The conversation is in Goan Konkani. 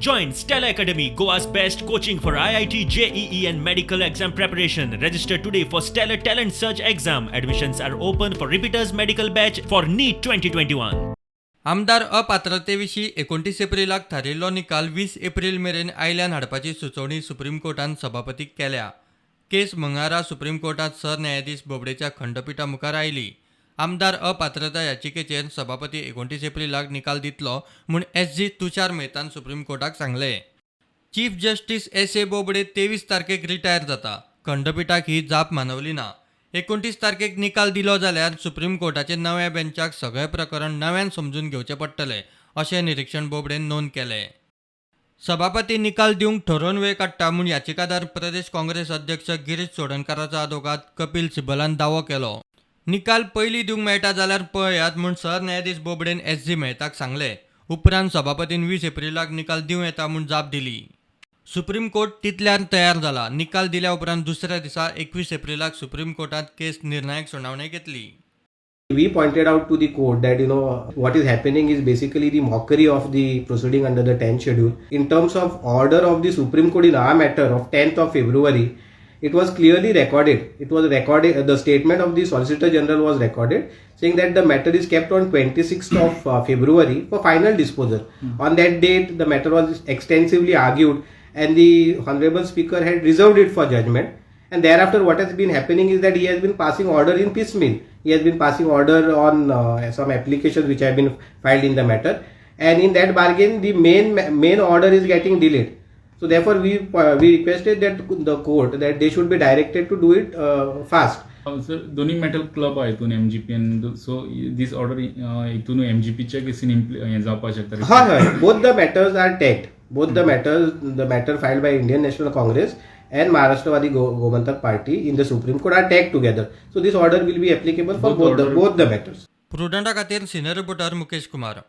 Join Stellar Academy, Goa's best coaching for IIT, JEE, and medical exam preparation. Register today for Stellar Talent Search exam. Admissions are open for repeaters medical batch for NEET 2021. आमदार अपात्रते 29 एप्रिलाक थारिल्लो निकाल 20 एप्रील मेरेन आयल्यान हाडपाची सुचोवणी सुप्रीम कोर्टान सभापतीक केल्या. केस मंगळारा सुप्रीम कोर्टात सरन्यायाधीश बोबडेच्या खंडपिठा मुखार आयली. आमदार अपात्रता याचिकेचेर सभापती 29 एप्रिलाक निकाल दितलो म्हूण एस जी तुषार मेहतान सुप्रीम कोर्टाक सांगलें. Chief justice S A Bobde 23 तारखेक रिटायर जाता. खंडपिठाक ही जाप मानवली ना. 29 तारखेक निकाल दिलो जाल्यार सुप्रीम कोर्टाचे नव्या बेंचाक सगळें प्रकरण नव्यान समजून घेवचें पडटलें, अशें निरिक्षण बोबडेन नोंद केलें. सभापती निकाल दिवंक ठरोवन वेळ काडटा म्हूण याचिकादार प्रदेश काँग्रेस अध्यक्ष गिरीश चोडणकाराचो आदोगाद कपिल सिब्बलान दावो केलो. निकाल पयलीं दिवंक मेळटा जाल्यार पळयात म्हूण सरन्यायाधीश बोबडेन एस जी मेहताक सांगलें. उपरांत सभापतीन 20 एप्रिलाक निकाल दिवं येता म्हूण जाप दिली. सुप्रीम कोर्ट तितल्यार तयार जाला. निकाल दिल्या उपरांत दुसऱ्या दिसा 21 एप्रिलाक सुप्रीम कोर्टात केस निर्णायक सुनावणेक येतली. We pointed out to the court that what is happening is basically the mockery of the proceeding under the 10th schedule. In terms of order of the Supreme Court in our matter of 10th of February, it was clearly recorded. It was recorded. The statement of the Solicitor General was recorded, saying that the matter is kept on 26th of February for final disposal. On that date, the matter was extensively argued, and the Honorable Speaker had reserved it for judgment. And thereafter, what has been happening is that he has been passing order in piecemeal. He has been passing order on some applications which have been filed in the matter, and in that bargain, the main order is getting delayed. So therefore, we requested that the court, that they should be directed to do it fast. Sir, दोन्ही मॅटर क्लब आहा हितून एमजीपीन, सो दीस ऑर्डर हितून एमजीपीच्या केसीन हें जावपाक शकता? हय, both the matters are tagged. Both the matters, the matter filed by Indian National Congress and Maharashtrawadi Gomantak Party in the Supreme Court are tagged together. So this order will be applicable for Both both the order- both the matters. प्रुडंटा खातीर सिनियर रिपोर्टर मुकेश कुमार.